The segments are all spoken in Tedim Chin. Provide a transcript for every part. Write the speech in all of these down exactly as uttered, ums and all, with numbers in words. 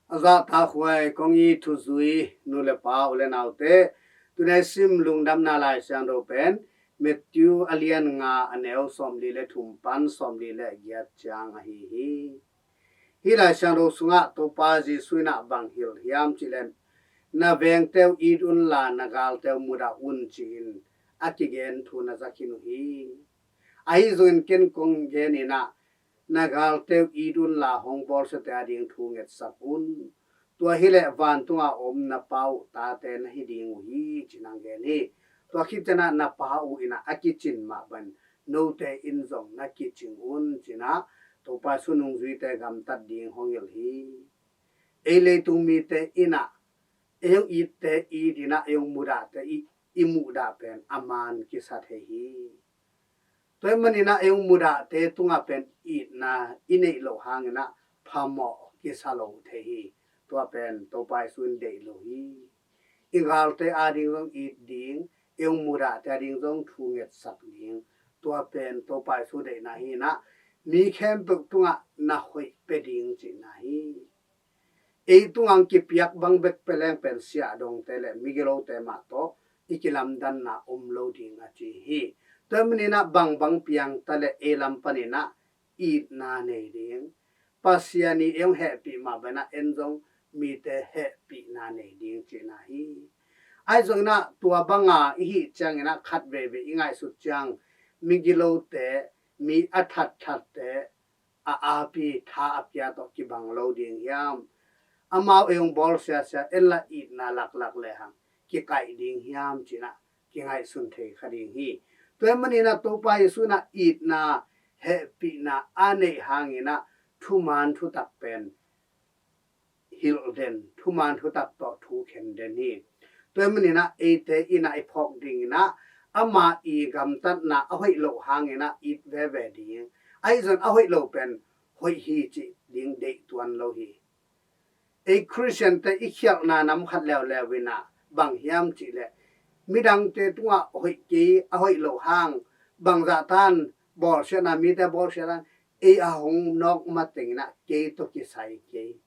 A zahtakhuai kong it thuzui nu le pa, u le naute, tuni a i sim Lungdamna Lai Siangtho pen Matthew a lian nga, a neu sawmli le thum pan sawmli le giat ciang ahi hi. Hih Lai Siangtho sungah Topa Jesuh in ah bang hilh hiam cih leh, na vengte uh it unla, na galte uh mudah un, ci-in a kigen thu na za khin uh hi. Ahi zongin ken kong gen in ah, na galte uh it unla, hong bawlsiate ading thu ngetsak un. Tua hileh vantunga om na Pa uh tate na hi ding uh hi, ci-in hong gen hi. Tua khit ciangin ah na Pa uh in ah a kicin mah bangin note in zong na kicing un, ci-in ah Topa Jesuh nungzuite gamtat ding hong hilh hi. Ei leitung mite in ah ei hong itte it in ah ei hong mudahte i, i muhdah pen a man kisa thei hi. Tua ahih manin ah ei hong mudahte tungah pen itna i neih loh hangin ah phamawh kisa lo thei hi. Tua pen Topa Jesuh in deih lo hi. I galte ading zong it ding, ei hong mudahte ading zong thu ngetsak ding. Tua pen Topa Jesuh deihna hi in ah, mi khempeuh tungah na hoih pia ding cihna hi. Ei tungah kipiak bang bek pia leng pen siahdongte le migilote mah tawh i kilamdanna om lo ding a ci hi. Tua ahih manin ah bangbang piang ta le ei lam panin ah itna nei ding, Pasian in ei hong hehpih mah bangin ah en zong mite hehpihna nei ding cihna hi. Ahi zongin ah tua banga i hih ciangin ah khat veivei i ngaihsut ciang migilote, mi a thatthatte a api tha a pia tawh kibang lo ding hiam? Amau ei hong bawl siasia en la itna laklak lehang kikaih ding hiam, ci-in ah kingaihsun thei kha ding hi. Tua ahih manin ah Topa Jesuh in ah itna hehpihna a neih hangin ah thuman thutak pen hilh den, thuman thutak tawh thu khen den hi. Tua ahih manin ah eite in ah i phawk dingin ah ama i gamtatna a hoih loh hangin ah it veve ding. Ahi zongin a hoih lo pen hoih hi cih ding deih tuan lo hi. Ei Khristiante i khialhna nam khat leuleu in ah bang hiam cih leh, midangte tungah hoih kei, a hoih loh hang, bangzah tan bawlsiatna, mite bawlsiatna ei a hong nawk matengin ah kei tawh kisai kei,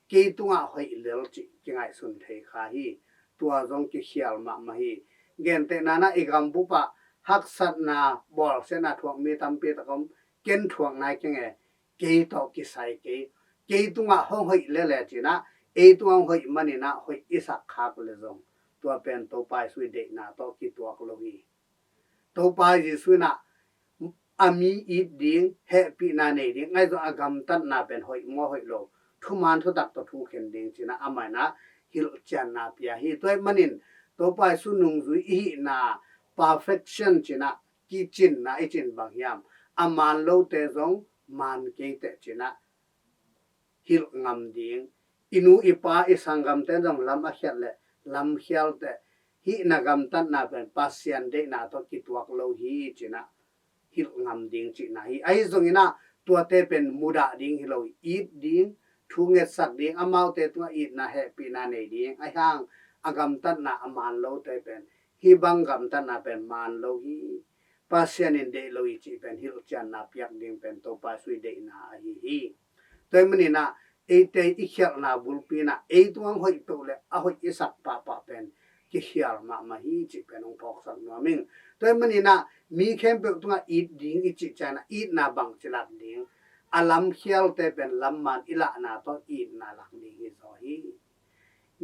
kei tungah hoih lel cih kingaihsun thei kha hi. Tua zong kikhial mahmah hi. Gentehna in ah i gambup ah haksatna, bawlsiatna thuak mi tampi tak om, ken thuak nai keng e, kei tawh kisai kei, kei tungah hong hoih lel e, ci-in ah ei tungah hong hoih manin ah hoih i sak khak leh zong tua pen Topa Jesuh i deihna tawh kituak lo hi. Topa Jesuh in ah a mi it ding, hehpihna nei ding, ahi zong a gamtatna pen hoih maw hoih lo, thuman thutak tawh thu khen ding ci-in ah amah in ah hilhcianna pia hi. Tua ahih manin Topa Jesuh nungzui i hihna, perfection ci-in ah kicinna i cin bang hiam? A man lote zong man kei teh ci-in ah hilh ngam ding. I nu i pa i sanggamte in zong lam a khiat leh lam khial teh, hih na gamtatna pen Pasian deihna tawh kituak lo hi, ci-in ah hilh ngam ding cihna hi. Ahi zongin ah tuate pen mudah ding hi lo, it ding, thu ngetsak ding, amaute tungah itna hehpihna nei ding. Ahi hang a gamtatna a man lote pen, hih bang gamtatna pen man lo hi, Pasian in deih lo hi cih pen hilhcianna piak ding pen Topa Jesuh i deihna ahi hi. Tua ahih manin ah eite i khialhna bulpi in ah ei tungah hoih peuh le a hoih i sak pahpah pen kikhial mahmah hi cih pen hong phawksak nuam ing. Tua ahih manin ah mi khempeuh tungah it ding i cih ciangin ah itna bangci lak ding? A lam khialte pen lam man i lahna tawh itna lak ding hi zaw hi.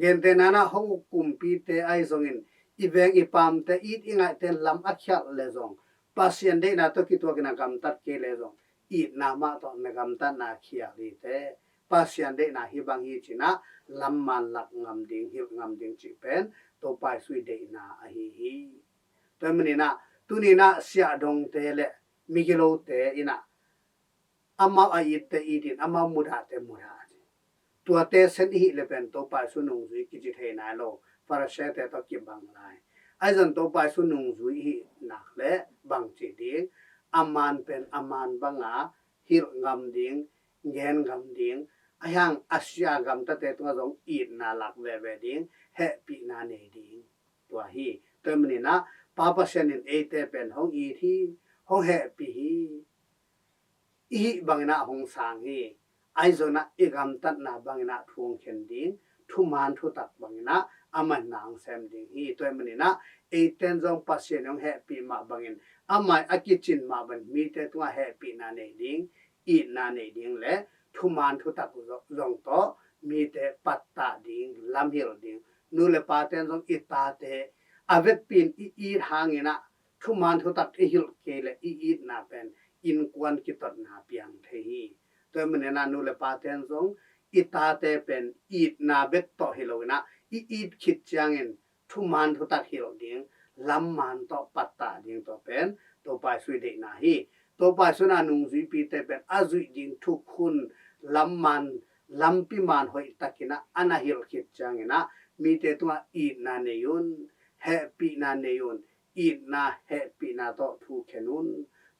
Gentehna in ah hong uk kumpite ahi zongin i veng i pamte, it i ngaihte in lam a khialh leh zong, Pasian deihna tawh kituakin a gamtat kei leh zong, itna mah tawh na gamtatna khial hi teh, Pasian deihna hih bang hi ci-in ah lam man lak ngam ding, hilh ngam ding cih pen Topa Jesuh i deihna ahi hi. Tua ahih manin ah tuni in ah siahdongte le migilote in ah amau a itte it in, amau mudahte mudah, tuate sen i hih leh pen Topa Jesuh nungzui kici thei nai lo, Pharisee-te tawh kibang lai. Ahi zongin Topa Jesuh nungzui i hih nak leh bangci ding? A man pen a man banga hilh ngam ding, gen ngam ding. Ahi hang a sia gamtate tungah zong itna lak veve ding, hehpihna nei ding. Tua hi. Tua ahih manin ah Pa Pasian in eite pen hong it hi, hong hehpih hi. I hih bangin ah hong sang hi. Ahi zongin ah i gamtatna bangin ah thu hong khen ding, thuman thutak bangin ah amah in na hong sem ding hi. Tua ahih manin ah eite'n zong Pasian in hong hehpih mah bangin amah a kicin mah bangin mite tungah hehpihna nei ding, itna nei ding le thuman thutak zong tawh mite pattah ding, lamhilh ding, nu le pate'n zong i tate a vekpi in i it hangin ah thuman thutak i hilh kei leh i itna pen innkuan kitotna piang thei hi. Tua ahih manin ah nu le pate'n zong i tate pen itna bek tawh hi loin ah i it khit ciangin thuman thutak hilh ding, lamman tawh pattah ding, tua pen Topa Jesu i deihna hi. Topa Jesu in ah nungzuipite pen a zuih ding thukhun, lamman, lampi man hoihtakin ah a na hilh khit ciangin ah mite tungah itna nei un, hehpihna nei un, itna hehpihna tawh thu khen un,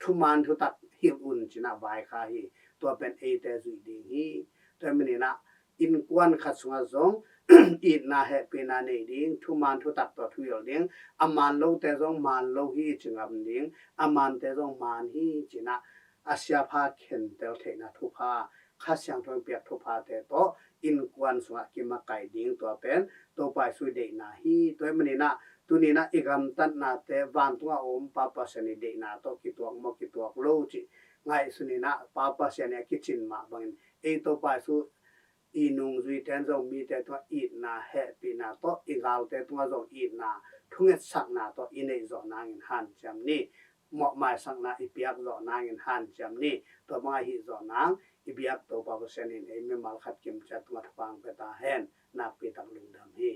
thuman thutak hilh un ci-in ah vaikhak hi. Tua pen eite zuih ding hi. Tua ahih manin ah innkuan khat sungah zong itna hehpihna nei ding, thuman thutak tawh thu hilh ding, a man lote zong man lo hi ci ngam ding, a mante zong man hi ci-in ah a siapha khentel theihna thupha, Kha Siangtho in piak thuphate tawh innkuan sungah kimakaih ding, tua pen Topa Jesu i deihna hi. Tua ahih manin ah tuni-in ah i gamtatnate vantungah a om Pa Pasian i deihna tawh kituak maw, kituak lo cih ngaihsun in ah Pa Pasian i a kicin mah bangin ei Topa Jesu i nungzuite'n zong mite tungah itna hehpihna tawh, i galte tungah zong itna thungetsakna tawh i neih zawh nangin hanciam ni. Mawhmaisakna i piak zawh nangin hanciam ni. Tua bang ahi zawh nang i biak Topa Pasian in ei mimal khat kimciat tungah thupha hong pia ta hen. Nakpi tak lungdam hi.